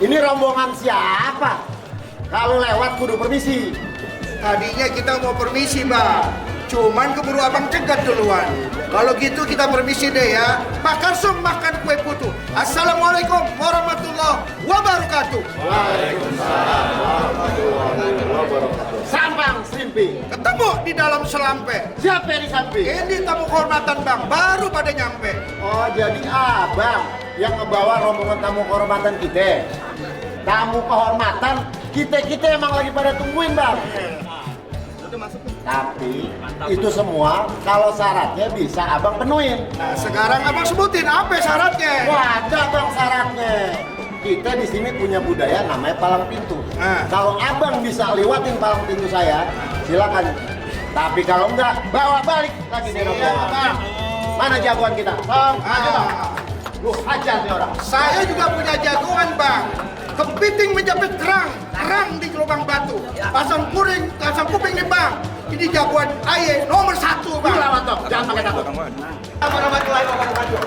Ini rombongan siapa? Kalau lewat kudu permisi. Tadinya kita mau permisi, Bang. Cuman keburu abang cegat duluan. Kalau gitu kita permisi deh ya. Pak Karsum makan kue putu. Assalamualaikum warahmatullahi wabarakatuh. Waalaikumsalam warahmatullahi wabarakatuh. Sampang Srimpi. Ketemu di dalam selampe. Siapa yang di samping? Ini tamu kehormatan, Bang. Baru pada nyampe. Oh, jadi abang yang ngebawa rombongan tamu kehormatan kita. Tamu kehormatan kita emang lagi pada tungguin, Bang. Tapi itu semua kalau syaratnya bisa abang penuhin. Nah, sekarang abang sebutin apa syaratnya. Wah, ada bang syaratnya. Kita di sini punya budaya namanya palang pintu. Nah. Kalau abang bisa lewatin palang pintu saya, silakan. Tapi kalau enggak, bawa balik lagi nih rombongan. Bang. Mana jagoan kita? Bang, ayo bang. Lu hajar nih orang. Saya juga punya jagoan, Bang. Kepiting menjepit kerang di lubang batu. Pasang kuping nih, Bang. Ini jagoan aye nomor 1, Bang. Lu lawan toh, jangan pakai takut. Warahmatullahi wabarakatuh.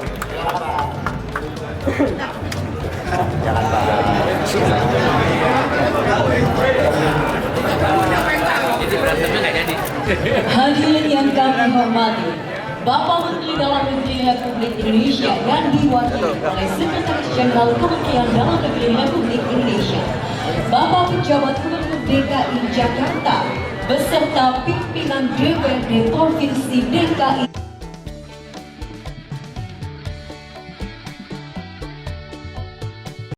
Jangan Hadirin yang kami hormati, Bapak Menteri Dalam Negeri Republik Indonesia yang diwakili oleh Sekretaris Jenderal Kementerian Dalam Negeri Republik Indonesia, Bapak Pejabat Gubernur DKI Jakarta, beserta pimpinan DPRD Provinsi DKI.